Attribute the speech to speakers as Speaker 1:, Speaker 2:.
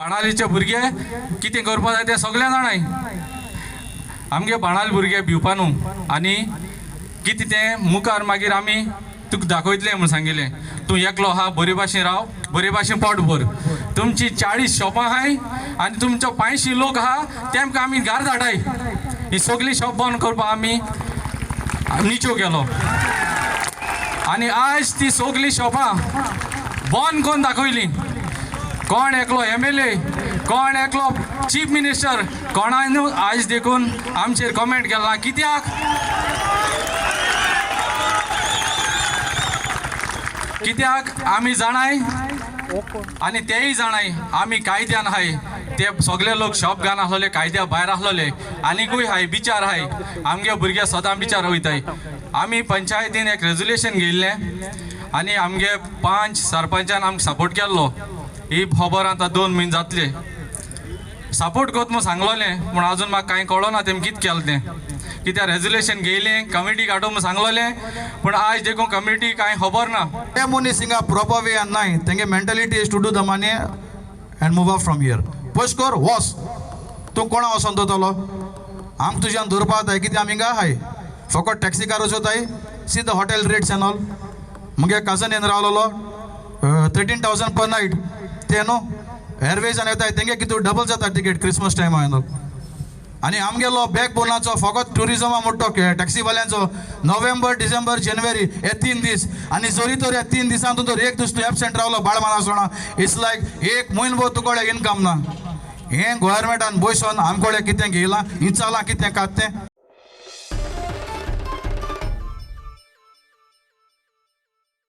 Speaker 1: बाणालीचे भुरगे कितें करपा जाय तें सगळें जाणाय. आमगे बाणाल भुरगे भिवपा न्हू आनी कितें तें मुखार मागीर आमी तुका दाखयतलें म्हूण सांगिल्लें. तूं एकलो आहा, बरे भाशेन राव, बरे भाशेन पोट भर. तुमची 40 शॉपां आहाय आनी तुमचो 500 लोक आहा, तेमकां आमी घार धाडाय. ही सगळी शॉप बंद करपाक आमी निचो केलो आनी आयज ती सगळीं शॉपां बंद करून दाखयली. कोण एकलो MLA, कोण एकलो चीफ मिनिस्टर, कोणानू आयज देखून आमचेर कमेंट केला. कित्याक कित्याक आमी जाणाय आनी तेय जाणाय आमी कायद्यान आहाय. ते सगळे लोक शॉप घान आसलेले, कायद्या भायर आसलेले, आनीकूय हाय बिचार हाय. आमगे भुरगे सदां बिचार वयताय. आमी पंचायतीन एक रेजोल्युशन घेयल्लें आनी आमगे 5 सरपंचान आमकां सपोर्ट केल्लो. ही खबर आतां 2 म्हयने जातले. सपोर्ट करत म्हूण सांगलोलें, पूण आजून म्हाका कांय कळना तेमी कितें केलें तें. कित्याक रेजोल्युशन घेयलें, कमिटी काडूं म्हूण सांगलोलें, पूण आयज देखून कमिटी कांय खबर ना.
Speaker 2: ते मनीस हिंगा प्रोपर वे नाय, तेंगे mentality is to do the money and move up from here. पयस कर वोस, तूं कोणा वचोन दवरतलो? आमकां तुज्यान दवरपा जाय, कित्याक आमी हिंगा आहाय. फकत टॅक्सीकार वचोताय. See the hotel rates and all. मुगे कजन येवन रावलोलो 13,000 पर नायट. ते न्हू एरवेजान येताय, तेंगे कितू डबल जाता टिकेट क्रिसमस टायमा येवन. आनी आमगेलो बॅक बोनाचो फकत ट्युरिजमा मोडटो टॅक्सीवाल्यांचो नोव्हेंबर, डिसेंबर, जानेवारी हे 3 दीस. आनी जरी तर ह्या 3 दिसां तूं तर एक दीस तूं एबसेंट रावलो बाळमान आसतना, it's लायक एक म्हयनो भर तुकडे इनकम ना. हें गोवोरमेंटान बसोन आमकडे कितें घेयलां, इचालां कितें कात तें.